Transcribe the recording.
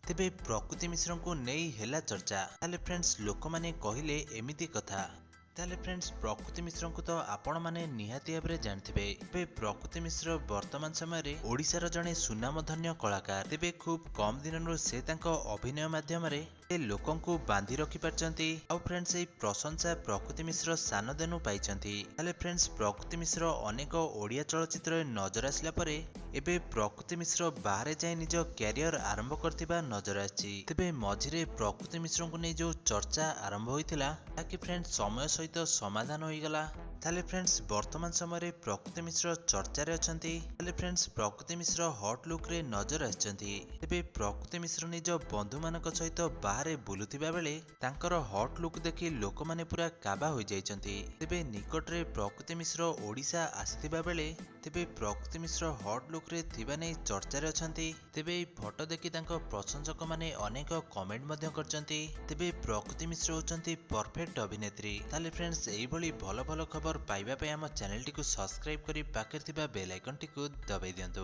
ତେବେ ପ୍ରକୃତି ମିଶ୍ରଙ୍କୁ ନେଇ ହେଲା ଚର୍ଚ୍ଚା। ତାହେଲେ ଫ୍ରେଣ୍ଡସ୍, ଲୋକମାନେ କହିଲେ ଏମିତି କଥା। ତାହେଲେ ଫ୍ରେଣ୍ଡସ୍, ପ୍ରକୃତି ମିଶ୍ରଙ୍କୁ ତ ଆପଣମାନେ ନିହାତି ଭାବରେ ଜାଣିଥିବେ। ତେବେ ପ୍ରକୃତି ମିଶ୍ର ବର୍ତ୍ତମାନ ସମୟରେ ଓଡ଼ିଶାର ଜଣେ ସୁନାମଧନ୍ୟ କଳାକାର। ତେବେ ଖୁବ୍ କମ୍ ଦିନରୁ ସେ ତାଙ୍କ ଅଭିନୟ ମାଧ୍ୟମରେ ସେ ଲୋକଙ୍କୁ ବାନ୍ଧି ରଖିପାରିଛନ୍ତି। ଆଉ ଫ୍ରେଣ୍ଡସ୍, ଏହି ପ୍ରଶଂସା ପ୍ରକୃତି ମିଶ୍ର ସାନ ଦିନୁ ପାଇଛନ୍ତି। ତାହେଲେ ଫ୍ରେଣ୍ଡସ୍, ପ୍ରକୃତି ମିଶ୍ର ଅନେକ ଓଡ଼ିଆ ଚଳଚ୍ଚିତ୍ରରେ ନଜର ଆସିଲା ପରେ ଏବେ ପ୍ରକୃତି ମିଶ୍ର ବାହାରେ ଯାଇ ନିଜ କ୍ୟାରିୟର ଆରମ୍ଭ କରିଥିବା ନଜର ଆସିଛି। ତେବେ ମଝିରେ ପ୍ରକୃତି ମିଶ୍ରଙ୍କୁ ନେଇ ଯେଉଁ ଚର୍ଚ୍ଚା ଆରମ୍ଭ ହୋଇଥିଲା, ତାକି ଫ୍ରେଣ୍ଡସ୍ ସମୟ ସହିତ ସମାଧାନ ହୋଇଗଲା। ତାହେଲେ ଫ୍ରେଣ୍ଡସ୍, ବର୍ତ୍ତମାନ ସମୟରେ ପ୍ରକୃତି ମିଶ୍ର ଚର୍ଚ୍ଚାରେ ଅଛନ୍ତି। ତାହେଲେ ଫ୍ରେଣ୍ଡସ୍, ପ୍ରକୃତି ମିଶ୍ର ହଟ୍ ଲୁକ୍ରେ ନଜର ଆସିଛନ୍ତି। ତେବେ ପ୍ରକୃତି ମିଶ୍ର ନିଜ ବନ୍ଧୁମାନଙ୍କ ସହିତ ବାହାରେ ବୁଲୁଥିବା ବେଳେ ତାଙ୍କର ହଟ୍ ଲୁକ୍ ଦେଖି ଲୋକମାନେ ପୁରା କାବା ହୋଇଯାଇଛନ୍ତି। ତେବେ ନିକଟରେ ପ୍ରକୃତି ମିଶ୍ର ଓଡ଼ିଶା ଆସିଥିବା ବେଳେ ତେବେ ପ୍ରକୃତି ମିଶ୍ର ହଟ୍ ଲୁକ୍ରେ ଥିବା ନେଇ ଚର୍ଚ୍ଚାରେ ଅଛନ୍ତି। ତେବେ ଏହି ଫଟୋ ଦେଖି ତାଙ୍କ ପ୍ରଶଂସକମାନେ ଅନେକ କମେଣ୍ଟ ମଧ୍ୟ କରିଛନ୍ତି। ତେବେ ପ୍ରକୃତି ମିଶ୍ର ହେଉଛନ୍ତି ପରଫେକ୍ଟ ଅଭିନେତ୍ରୀ। ତାହେଲେ ଫ୍ରେଣ୍ଡସ୍, ଏଇଭଳି ଭଲ ଭଲ ଖବର ପାଇବା ପାଇଁ ଆମ ଚ୍ୟାନେଲଟିକୁ ସବସ୍କ୍ରାଇବ୍ କରି ପାଖରେ ଥିବା ବେଲ୍ ଆଇକନ୍ଟିକୁ ଦବାଇ ଦିଅନ୍ତୁ।